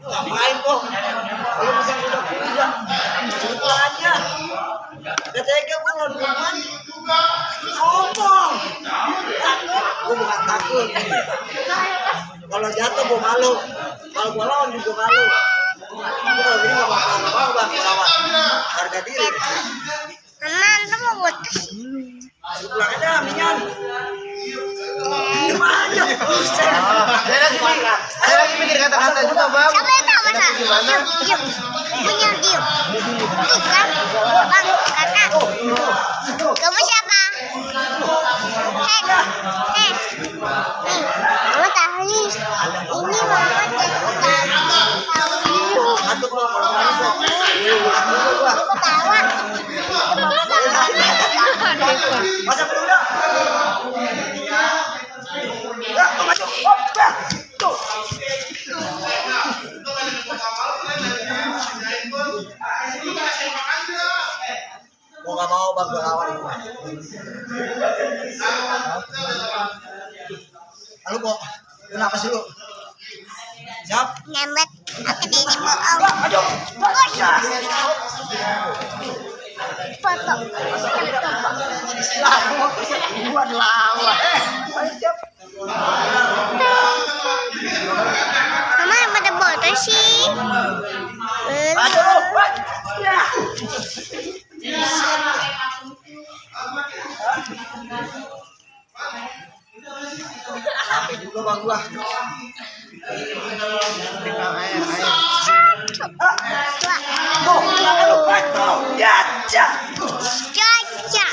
Ngapain kok? Kalau masang udah ceritanya. Gak tega gue lawan perempuan. Ngomong. Gue bukan takut. Kalau jatuh gue malu. Kalau gue lawan juga malu. Gue kalau gini gak mau bang lawan. Harga diri. Mama, antum mau buat Pulang aja, minyan. Gimana? Saya lagi mikir kata-kata juga, Bang. siapa yang tahu masa? Gimana? Diam. Punya diam. Tuh kan, bang, kakak. Kamu siapa? Mama tahu nih. Ini mama tahu. Atau kalau manis kok. Aku ketawa. Mama tahu. Masa udah. Ya, maju. Hop, ya. Tuh. Gua gak mau bang, gua lawan. Lalu kok, kenapa sih lu? Siap? Nembet. Aku di bohong. Aduh, Foto. gua lawan. Siap. Mama pada botol sih. Aduh, ya. Sampai juga bang gua. Tuh, jangan lupa tuh. Ya, Caca.